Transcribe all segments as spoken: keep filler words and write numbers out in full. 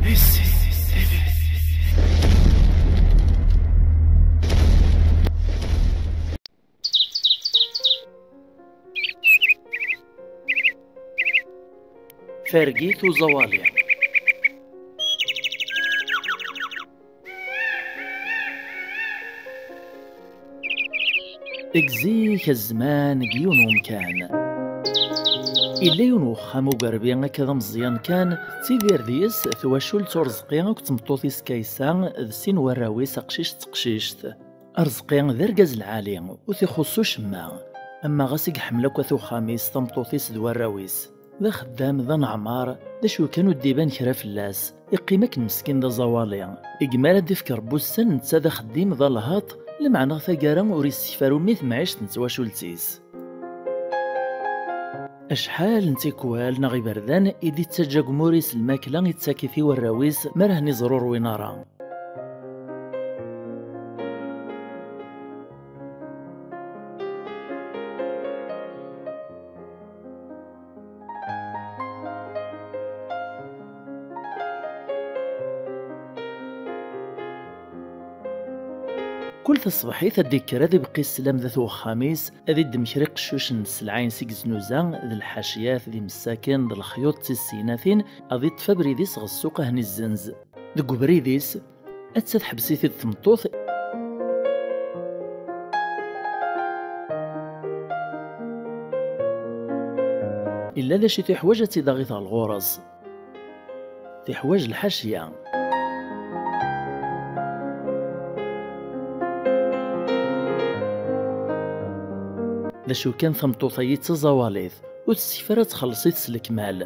Targit uẓawali. Deg zik zzman, deg yiwen umkan, illa yiwen uxxam ugerbi akka d ameẓyan kan, tettidir deg-s twacult Urezqi akked tmeṭṭut-is Kaysa d sin warraw-is, aqcic d teqcict. Arezqi d argaz lɛali, ur t-ixuṣṣ ucemma, ama ɣas i iḥemmel akk at uxxam-is, tameṭṭut-is d warraw-is. D axeddam, d aneɛmar, d acu kan ur d-iban kra fell-as. Iqqim akken meskin d aẓawali. Deg mi ara d-ifk Rebbi ussan, netta d axeddim, d alhaṭ, lameɛna taggara ur issekfar umi temɛict n twacult-is. Acḥal n tikwal neɣ iberdan i d-ittaǧǧa deg umur-is lmakla, ittak-it i warraw-is mi ara hen-iẓer ur win ara. Kul taṣebḥit ad d-ikker ad ibeqqi sslam dat uxxam-is, ad iddem kra iqeccucen n sselɛa-ines i yeznuza, d lḥaciyat, d imessaken, d lexyuṭ, d tissegnatin, ad iṭṭef abrid-is ɣer ssuq ad hen-izzenz. Deg ubrid-is, atta tḥebbes-it-id tmeṭṭut. Illa d acu i tuḥwaǧ ad tt-id-aɣ-it ɣer ɣur-s. Tuḥwaǧ lḥacya. D acu kan, tameṭṭut-agi d taẓawalit. Ur tessekf ara ad txelleṣ-it s lekmal.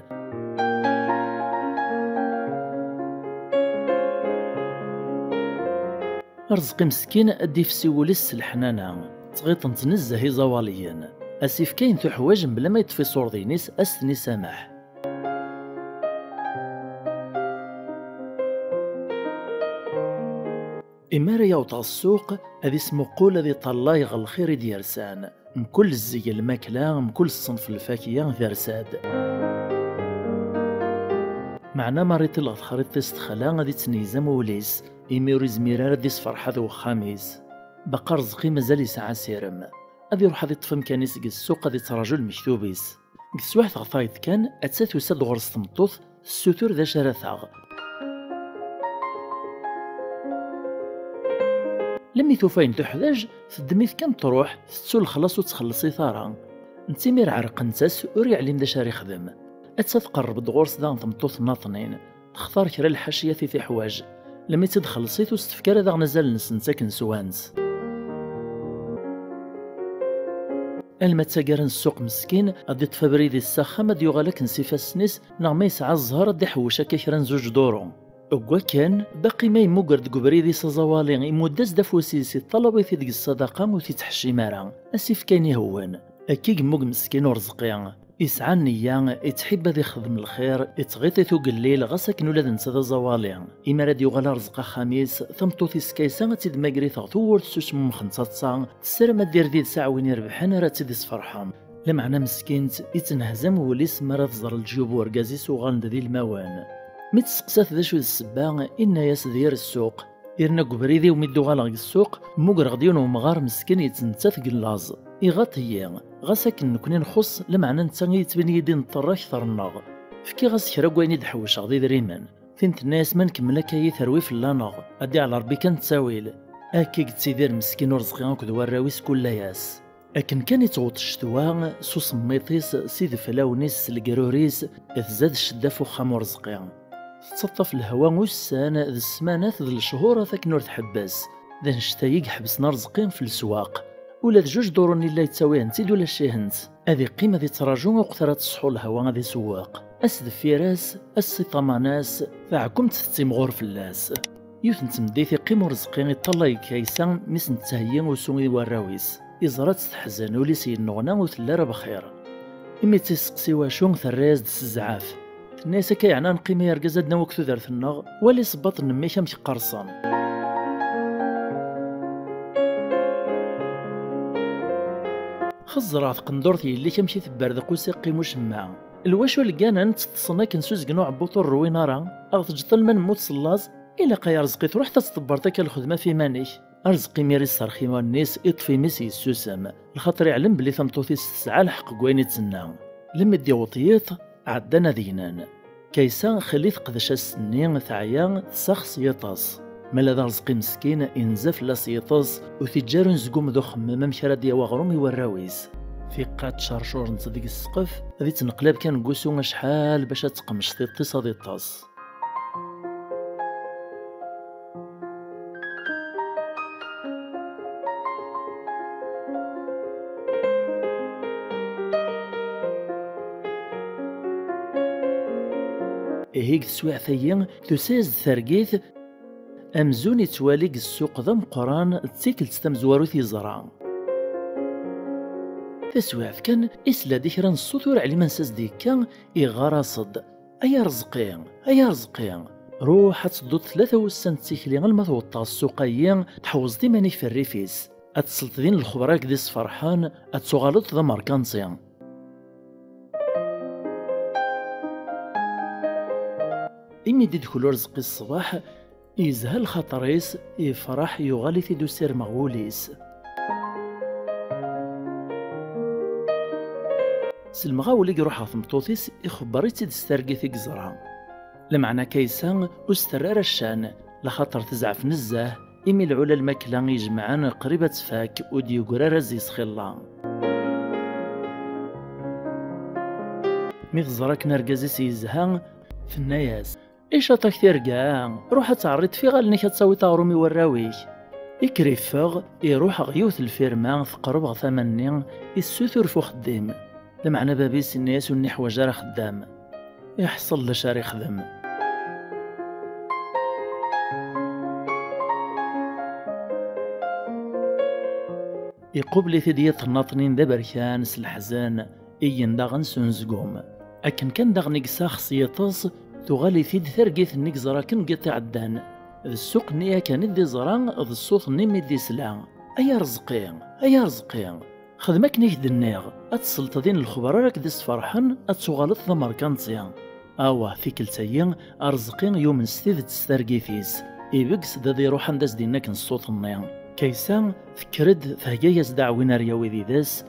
Arezqi meskin ad d-ifsi wul-is s leḥnana. Ttɣiṭen-t nezzeh iẓawaliyen. Ad s-ifk ayen tuḥwaǧ mebla ma yeṭṭef iṣurdiyen-is, ad s-ten-isameḥ. Imi ara yaweḍ ɣer ssuq, ad ismuqul, ad iṭallay ɣer lxir i d-yersan. Mkul zzeg n lmakla, mkul ṣṣenf n lfakya, tersa-d. Meɛna ma rriṭ-il ɣer texriṭ-is texla, ad ittnegzam wul-is, imi ur izmir ara ad isferḥ ad wexxam-is. Baqa Arezqi mazal yesɛa asirem. Ad iruḥ ad iṭṭef amkan-is deg ssuq, ad ittraǧu lmektub-is. Deg teswiɛt ɣer tayeḍ kan, atta tusa-d ɣur-s tmeṭṭut, tessutur d acu ara taɣ. Lemmi tufa ayen tuḥwaǧ, teddem-it kan truḥ, tettu lexlaṣ ur ttxelliṣit ara. Netta imir ɛerqent-as, ur yeɛlim d acu ara ixdem. Atta tqerreb-d ɣur-s daɣen tmeṭṭut nnaṭnin, textar kra n lḥaciyat i tuḥwaǧ. Lemmi tt-id-xelleṣit ur s-tefki ara daɣen azal-nsent akken swant. Alma d taggara n ssuq meskin, ad iṭṭef abrid-is s axxam, ad yuɣal akken s ifassen-is, neɣ ma yesɛa zzher ad d-iḥewwec akka kra n zuǧ duru. Deg wakken, baqi ma yemmuger deg ubrid-is aẓawali, imudd-as-d afus-is, iṭṭalab-it-id deg ṣṣadaqa, ur t-ittḥeccim ara, ad s-ifk ayen ihewwen. Akka i yemmug meskin Urezqi. Yesɛa nniya, ittḥib ad ixdem lxir, ittɣiṭ-it ugellil, ɣas akken ula d netta d aẓawali. Imi ara d-yuɣal Arezqi axxam-is, tameṭṭut-is Kaysa ad tt-id-mager-it ɣer tewwurt s usmumx n taḍsa, tessaram ad d-irr did-s aɛwin irebḥen ara tt-id-isferḥen. Lameɛna meskint, ittenhzam wul-is mi ara tẓer leǧyub n urgaz-is uɣalen d ilmawen. Mi tt-testeqsa-t d acu d ssebba, inna-yas d yir ssuq. Yerna deg ubrid-iw mi d-uɣaleɣ deg ssuq, mmugreɣ-d yiwen umɣar meskin yettmettat deg llaẓ. Iɣaṭ-iyi, ɣas akken nekni nxuṣṣ, lameɛna netta i yettbin-iyi-d ineṭṭer akteṛ-nneɣ. Fkiɣ-as kra n wayen i d-ḥewwceɣ d idrimen. Tin tenna-yas ma nkemmel akka-yi terwi fell-aneɣ, ad d-iɛel Ṛebbi kan ttawil. Akka i yettidir meskin Urezqi akked warraw-is kul ass. Akken kan i tɣuṭ ccetwa, s usemmiṭ-is, s ideflawen-is, s legrur-is, tzad ccedda f uxxam Urezqi. Tettaṭṭaf lehwa ussan d ssmanat d lechur akken ur tḥebbes. D annect-a i iḥebsen Arezqi f leswaq. Ula d juj duṛu-nni la yettawi-hent-id ulac-ihent. Ad iqqim ad ittraǧu uqet ara teṣḥu lehwa ad isewweq. Ass deffir ass, ass iṭaman-as, taɛkumt tettimɣur fell-as. Yiwet n tmeddit iqqim Urezqi iṭṭalay deg Kaysa mi s-nettheyyi usu i warraw-is. Iẓra-tt teḥzen, ul-is yennuɣna, ur telli ara bxir. Imi tt-isteqsi wacu, terra-yas-d s zzɛaf. Tenna-yas akka yeɛni ad neqqim ay argaz ad d-nawi akk tudert-nneɣ, wali isebbaḍen n mmi-k amek qqerṣen. Xeẓẓreɣ tqendurt yelli-k amek i tebberdeq ur s-iqqim ucemma. Lwacu lganen tteṭṭsen akken s uzgen uɛebbuṭ ur rwin ara? A ɣ-teǧǧeḍ alma nemmut s llaẓ? Ilaq ay Arezqi truḥ ad tḍebbreḍ akka lxedma f iman-ik. Arezqi imir iserrex iman-is, iṭṭef imi-s yessusem, lxaṭer iɛlem belli tameṭṭut-is tesɛa lḥeqq deg wayen i d-tenna. Lemmi d-iwweḍ yiḍ, ɛeddan ad gnen. Kaysa xelli teqdec ass-nni, teɛya, tsax s yiṭes. Ma la d Arezqi meskin, inza fell-as yiṭes, ur t-iǧǧa ara unezgum d uxemmem amek ara d-yawi aɣrum i warraw-is. Tiqqad cercurent deg ssqef, ad ittneqlab kan deg wusu acḥal bac ad teqmec tiṭ-is ad iṭṭes. Ihi deg teswiɛt-agi, tusa-yas-d targit, amzun ittwali deg ssuq d ameqqran d tikkelt tamezwarut yeẓra. Taswiɛt kan, isla-d i kra n ṣṣut ur ɛlimen s as-d-yekka, iɣɣar-as-d: "Ay Arezqi, ay Arezqi, ruḥ ad tedduḍ tlata wussan d tikli alma tewweḍ ɣer ssuq-ayi, tḥewwzeḍ iman-ik f rrif-is, ad tesleḍ din lexber-agi d isferḥen, ad tuɣaleḍ d amerkanti." Imi d-idkul Urezqi ṣṣbeḥ, yezha lxaṭer-is, yefreḥ, yuɣal-it-id usirem ɣer wul-is. S lemɣawla i iruḥ ɣer tmeṭṭut-is, ixebber-itt-id s targit i yeẓra. Lameɛna Kaysa ur s-terri ara ccan, laxaṭer tezɛef nezzeh, imi lɛula lmakla i ijemɛen qrib ad tfak, ur d-yegri ara zzi-s xilla. Mi teẓra akken argaz-is yezha, tenna-yas: "Icaṭ-ak tirga, ruḥ ad teɛriḍ f iɣallen-ik ad tawiḍ aɣrum i warraw-ik." Ikker iffeɣ, iruḥ ɣer yiwet lfirma teqreb ɣer tama-nni, issutur f uxeddim. Lameɛna bab-is inna-yas ur niḥwaǧ ara axeddam. Iḥṣel d acu ara ixdem. Iqubel-it-id yiṭ n aṭnin d aberkan s leḥzen, igen daɣen s unezgum. Akken kan daɣen i isax s yiṭes, tuɣal-it-id targit-nni i yeẓra akken deg yiṭ iɛeddan. D ssuq-nni yakan i d-iẓra, d ṣṣut-nni mi d-isla: "Ay Arezqi, ay Arezqi, xdem akken i k-d-nniɣ, ad tesleḍ din lexber ara k-d-isferḥen, ad tuɣaleḍ d amerkanti." Awah, tikkelt-agi, Arezqi yumen s tidet s targit-is. Ibegges-d ad iruḥ anda s-d-yenna akken ṣṣut-nni. Kaysa tekker-d, thegga-yas-d aɛwin ar yawi yid-s.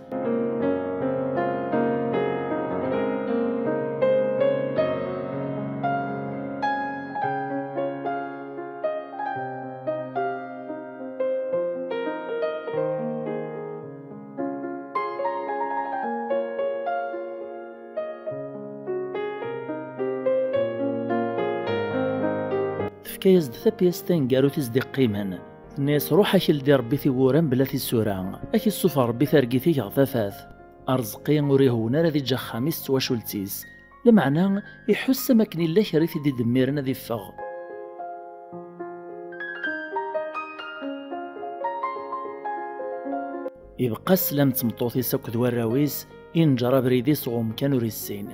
Tefka-yas-d tapyast taneggarut i s-d-iqqimen. Tenna-yas: "Ruḥ ak-ldi Rebbi tiwwura mebla tisura, ad k-issufeɣ Rebbi targit-ik ɣer tafat." Arezqi ur ihewwen ara ad iǧǧ axxam-is d twacult-is. Lameɛna iḥuss am akken illa kra i t-id-idemmiren ad iffeɣ. Ibeqqa sslam d tmeṭṭut-is akked warraw-is, inǧer abrid-is ɣer umkan ur issin.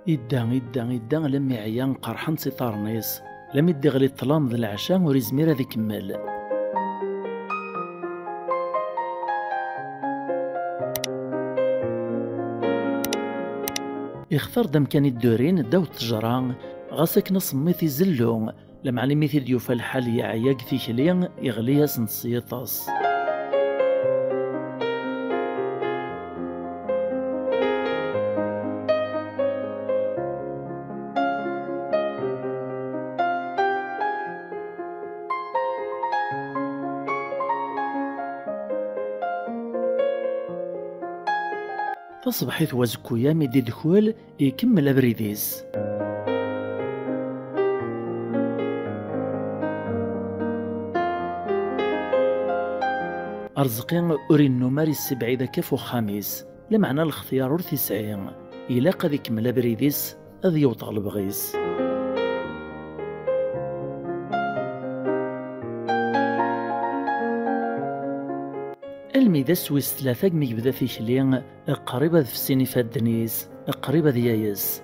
Idda, idda, idda, alammi ɛya, qerḥen-tt iṭarren-is, alammi d-iɣli ṭṭlam d leɛca ur izmir ad ikemmel. Ixtar-d amkan i ddurin ddaw ttejra, ɣas akken asemmiḍ izellu, lameɛna imi t-id-yufa lḥal yeɛya deg tikli, iɣli-yasen-d s yiṭes. Taṣebḥit wazekku-ya mi d-idkul, ikemmel abrid-is. Arezqi ur innum ara yessibɛid akka f uxxam-is, lameɛna lextyar ur t-isɛi. Ilaq ad ikemmel abrid-is, ad yewweḍ ɣer lebɣi-s. Almi d ass wis tlata mi yebda tikli, qrib ad fessin ifadden-is, qrib ad yayes.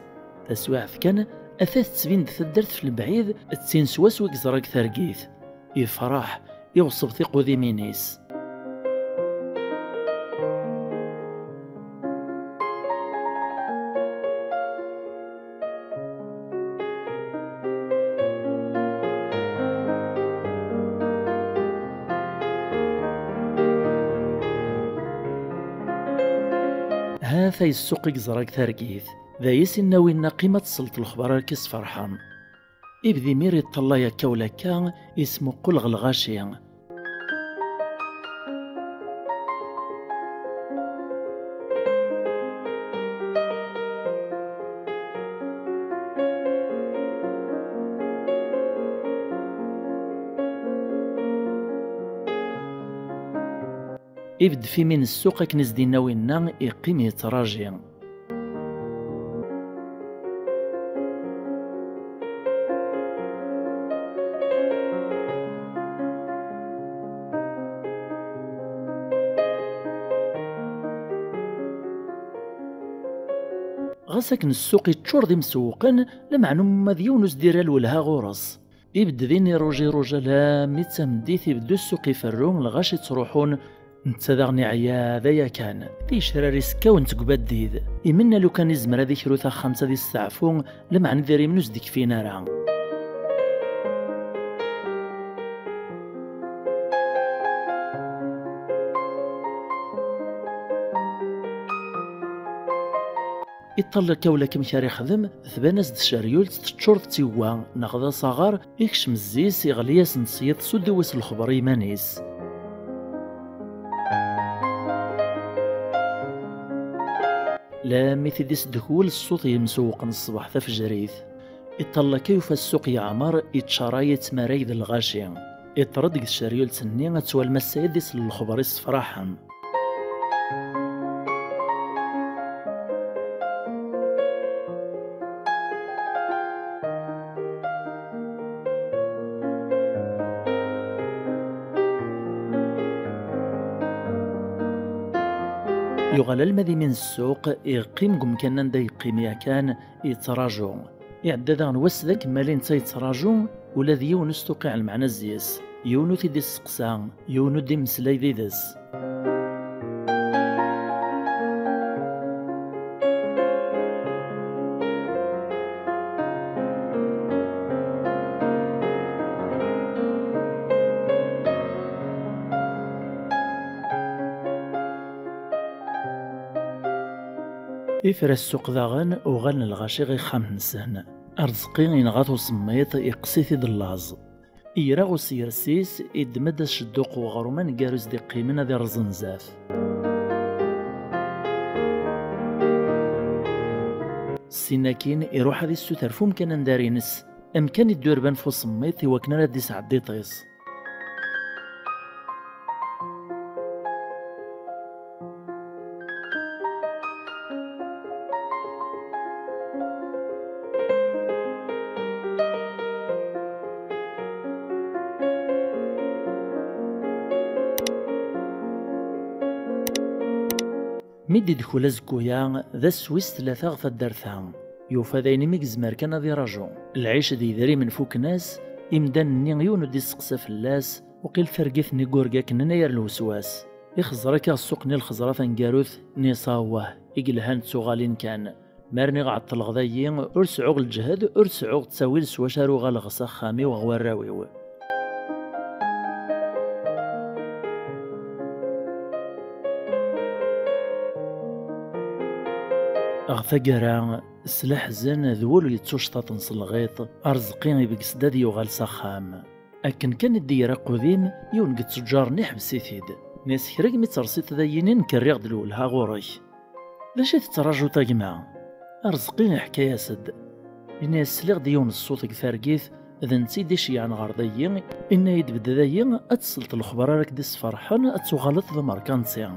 Taswiɛt kan, ata tettbin-d taddart f lebɛid, d tin swaswa i yeẓra deg targit. Yefreḥ, iɣṣeb tiqudimin-is. Ha-t-a ssuq i yeẓra deg targit. D ayes inna winna qim ad tesleḍ lexbar ara k-isferḥen. Ibda imir iṭṭalay akka ula akka, ismuqul ɣer lɣaci. Ibedd f imi n ssuq akken i s-d-inna winna, iqqim yettraji. Ɣas akken ssuq iččur d imsewwqen, lameɛna uma d yiwen ur s-d-irra lwelha ɣur-s. Ibedd din iruj iruj alammi d tameddit, ibeddu ssuq iferru, lɣaci ttruḥun, netta daɣen iɛya d aya kan. Ticrar isekkawen seg ubaddid. Imenna lukan izmer ad ikru taxxamt ad isteɛfu, lameɛna idrimen ur s-d-kfin ara. Iṭṭal akka ula amek ara ixdem, tban-as-d tceryult teččur d tiwwa neɣ d asaɣar, ikcem zzi-s, iɣli-yasen-d s yiḍes, ur d-iwwi s lexber i yiman-is. Lammi t-id-isdekkel ṣṣut yemsewwqen ṣṣbeḥ tafejrit. Iṭṭal akka yufa ssuq yeɛmer, iččaray, ittmaray d lɣaci. Iṭṭer-d deg tceryult-nni, ad twalem ass-a ad isel lexber issefraḥen. Yuɣal alma d imi n ssuq, iqqim deg umkan anda yeqqim yakan, yettraǧu. Iɛedda daɣen wass d akemmali netta yettraǧu, ula d yiwen ur s-tuqiɛ lmeɛna zzi-s, yiwen ur t-id-isteqsa, yiwen ur d-immeslay did-s. Ifra ssuq daɣen, uɣalen lɣaci ɣer ixxamen-nsen. Arezqi inɣa-t usemmiḍ, iqqes-it-id llaẓ. Ira usyers-is, iddem-d acedduq n uɣrum aneggaru i s-d-iqqimen ad irẓen zdat. Ssin akkin, iruḥ ad issuter f umkan anda ara ines amkan i d-urban f usemmiḍ i wakken ara d-isɛeddi iṭis. Mi d-idkul azekku-ya, d ass wis tlata ɣer taddart-a. Yufa d ayen imi yezmer kan ad iraǧu. Lɛic d yedrimen fuken-as, imdanen-nni yiwen ur d-isteqsa fell-as, waqil targit-nni n wurga kenen ay ar lweswas. Ixẓer akka ɣer ssuq-nni lxeẓra taneggarut, nisa awah, i yelhan d tuɣalin kan. Ma rniɣ ɛeṭṭleɣ dayi, ur sɛuɣ lǧehd, ur sɛuɣ ttawil s wacu ara uɣaleɣ s axxam-iw ɣer warraw-iw. Ɣer taggara, s leḥzen d wul yettucṭaṭen s lɣiṭ, Arezqi ibegges-d ad yuɣal s axxam. Akken kan i d-yerra Qudim, yiwen deg ttuǧǧar-nni iḥbes-it-id. Nni-as kra mi tersiḍ dayi-nni nekk rriɣ-d lwelha ɣur-k. D acu i tettraǧuḍ a gma? Arezqi iḥka-yas-d. Yenna-yas: sliɣ-d yiwen ṣṣut deg targit, d netta i d-iceyyɛen ɣer dayi, yenna-yi-d: bedd dayi, ad tesleḍ lexbar ara k-d-isferḥen, ad tuɣaleḍ d amerkanti.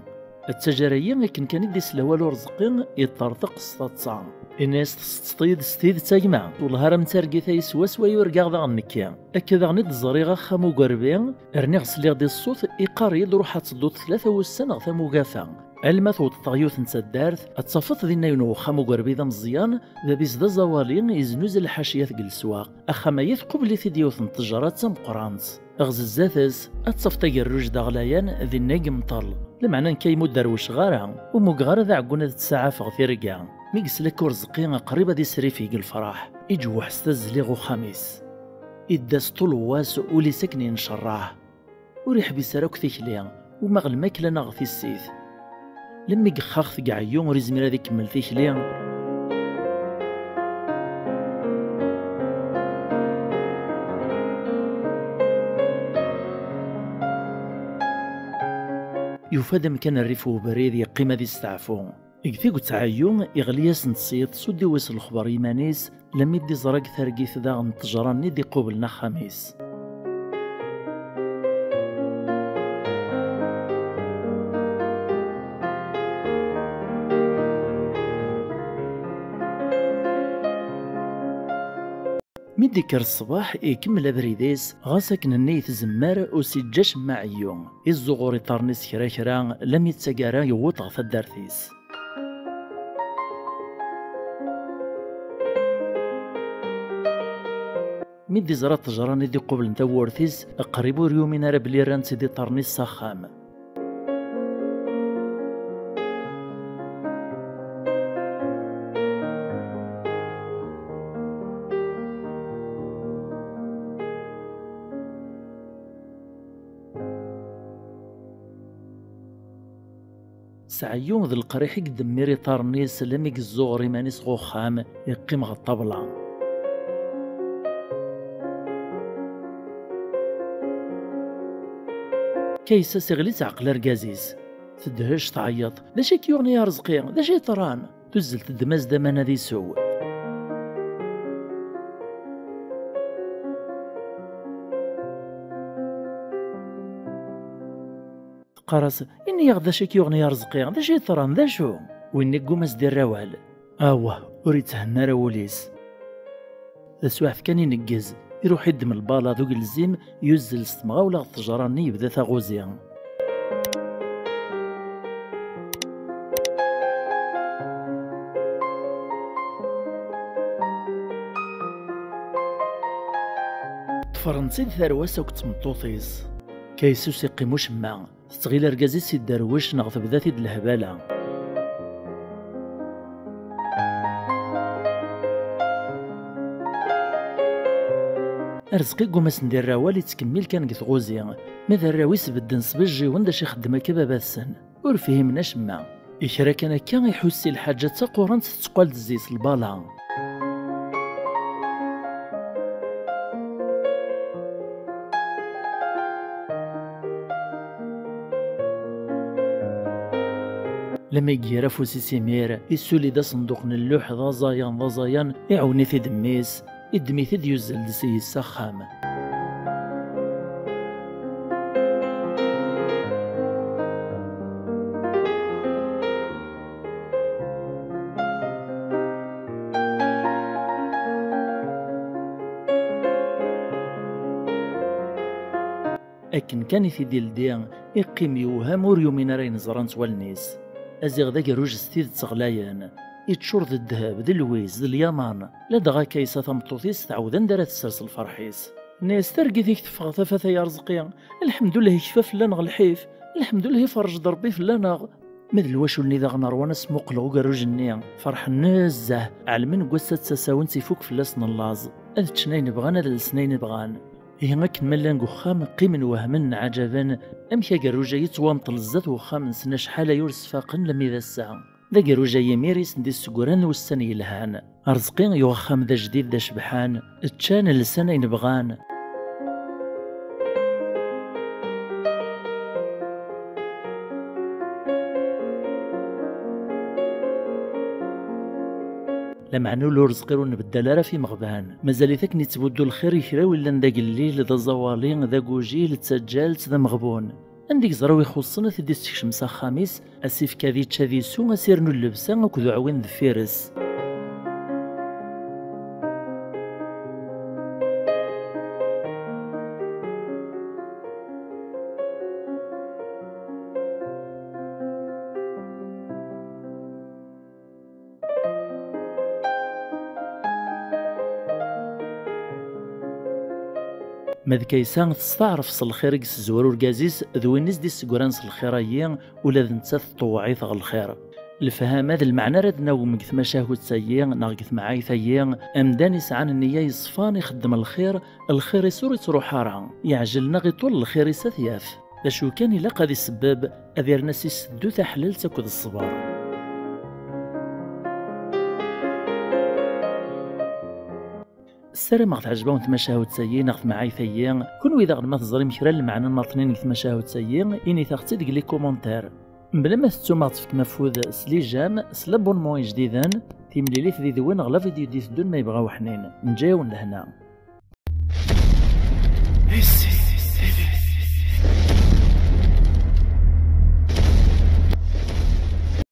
Ttaǧǧa-yi akken kan i d-isla awal Urezqi, yeṭṭerḍeq s taḍsa. Yenna-yas: tsetteḍ-iyi-d s tidet a gma? Wellah ar am d targit-ayi swaswa i urgaɣ daɣen nekki. Akka daɣen i d-ẓriɣ axxam ugerbi, rniɣ sliɣ-d i ṣṣut iqqar-iyi-d: ruḥ ad tedduḍ tlata wussan ɣer tamugafa. Alma tewwḍeḍ ɣer yiwet n taddart, ad tafeḍ dinna yiwen n uxxam ugerbi d ameẓyan, bab-is d aẓawali, yeznuza lḥaciya deg leswaq. Axxam-ayi tqubel-it-id yiwet n ttejra d tameqqrant. Ɣer zdat-s, ad tafeḍ agerruj d aɣlayan, dinna i yemṭel. Lameɛna nekk a yemma ur derwceɣ ara, ur mugeɣ ara d aɛeggun ad ttsaɛafeɣ tirga. Mi yesla akka Urezqi, qrib ad isrifeg lefraḥ. Iǧewweḥ s tazzli ɣer uxxam-is. Idda-s ṭul n wass, ul-is akken yencerraḥ. Ur iḥbis ara akk tikli, uma ɣ lmakla neɣ ɣ tissit. Lemmi yexxax deg ɛeyyu, ur izmir ad ikemmel tikli. Yufa-d amkan rrif n ubrid, yeqqim ad isteɛfu. Deg tiget ɛeyyu, iɣli-yasen-d s yiḍes, ur d-iwis lexbar i yiman-is, lammi d-iẓra deg targit daɣen ttejra-nni d-iqublen axxam-is. Mi d-ikker ṣṣbeḥ, ikemmel abrid-is, ɣas akken-nni i tzemmar, ur s-iǧǧa acemma ɛeyyu. Izzuɣur iṭarren-is kra kra, lammi d taggara yewweḍ ɣer taddart-is. Mi d-iẓra ttejra-nni d-iqublen tawwurt-is, qrib ur yumin ara belli rran-tt-id iṭarren-is s axxam. S ɛeyyu d leqriḥ i idemmir iṭarren-is, lammi yezzuɣer iman-is ɣer uxxam, yeqqim ɣer ṭṭabla. Kaysa s iɣli teɛqel argaz-is. Tedhec, tɛeyyeḍ: "D acu i k-yuɣen ay Arezqi? D acu yeḍran?" Tuzzel teddem-as-d aman ad isew. Teqqar-as: "Ini-yaɣ-d d acu i k-yuɣen ay Arezqi, d acu yeḍran, d acu?" Winna yegguma s-d-irr awal. Awah, ur ithenna ara wul-is. Taswiɛt kan ineggez, iruḥ iddem lbala d ugelzim, yuzzel s temɣawla ɣer ttejra-nni yebda taɣuzi. Ṭṭfren-tt-id tarwa-s akked tmeṭṭut-is. Kaysa ur s-iqqim ucemma. Tettɣil argaz-is idderwec neɣ tebda-t-id lehbala. Arezqi yegguma ad sen-d-irr awal, yettkemmil kan deg tɣuzi. Ma d arraw-is bedden sbejjiwen d acu ixeddem akka baba-tsen. Ur fhimen acemma. Kra kan akka iḥuss si lḥaǧa d taqurant tettqal-d zzit lbala. Lami i yerra afus-is imir, issuli-d asenduq n lluḥ d aẓayan d aẓayan, iɛawen-it-id mmi-s, iddem-it-id yuzzel-d s-, s axxam. Akken kan i t-id-ildi, iqqim yewhem, ur yumin ara ayen ẓrant wallen-is. Aziɣ d agerruj s tidet ɣlayen, iččur d ddheb, d lwiz, d lyaman. Ladɣa Kaysa tameṭṭut-is teɛwed anda ara tessers lferḥ-is. Tenna-yas: "Targit-ik teffeɣ tafat ay Arezqi, lḥemdullah ikfa fell-aneɣ lḥif, lḥemdullah iferrej-d Rebbi fell-aneɣ." Ma d lwacul-nni daɣen ṛwan asmuqel ɣer ugerruj-nni, ferḥen nezzeh, ɛelmen deg wass-a d tasawent ifuk fell-asen llaẓ. Ad ččen ayen bɣan, ad lsen ayen bɣan. Ihi akken ma llan deg uxxam, qqimen wehmen, nɛaǧaben, amek agerruj-a yettwamṭel zdat uxxam-nsen acḥal aya ur sfaqen lammi d ass-a. D agerruj-a imir i sen-d-isseggran ussan yelhan. Arezqi yuɣ axxam d ajdid d acebḥan, ččan, lsan ayen bɣan. Meɛna ul urezqi ur nbeddal ara f imeɣban. Mazal-it akken yettbuddu lxir i kra wi llan d agellil, d aẓawali, d agujil, d taǧǧalt, d ameɣbun. Anda i yeẓra wi ixuṣṣen ad t-id-issekcem s axxam-is, asifk ad yečč ad isu, asirnu n llebsa akked uɛwin deffir-s. Ma d Kaysa testeɛref s lxir i yessezwar urgaz-is d win i s-d-issegran s lxir-ayi, ula d nettat tṭewweɛ-it ɣer lxir. Lefhama d lmeɛna ara d-nawem deg tmacahut-ayi neɣ deg temɛayt-ayi, amdan isɛan nniya yeṣfan ixeddem lxir, lxir-is ur ittruḥ ara, yeɛjel neɣ iṭul lxir-is ad t-yaf. D acu kan ilaq ad isebbeb, ad irna s iseddu taḥlalt akked ṣṣber. Ssarameɣ teɛjeb-awen tmacahut-ayi neɣ temɛayt-ayi. Kunwi daɣen ma teẓrim kra n lmeɛna n maṭnin deg tmacahut-ayi, init-aɣ-tt-id deg les commentaires. Mebla ma tettum ad ɣ-tefkem afud s les j'aime, s l'abonnement ijdiden, timlilit did-wen ɣer la vidéo d-iteddun ma yebɣa uḥnin. Nǧa-yawen lehna.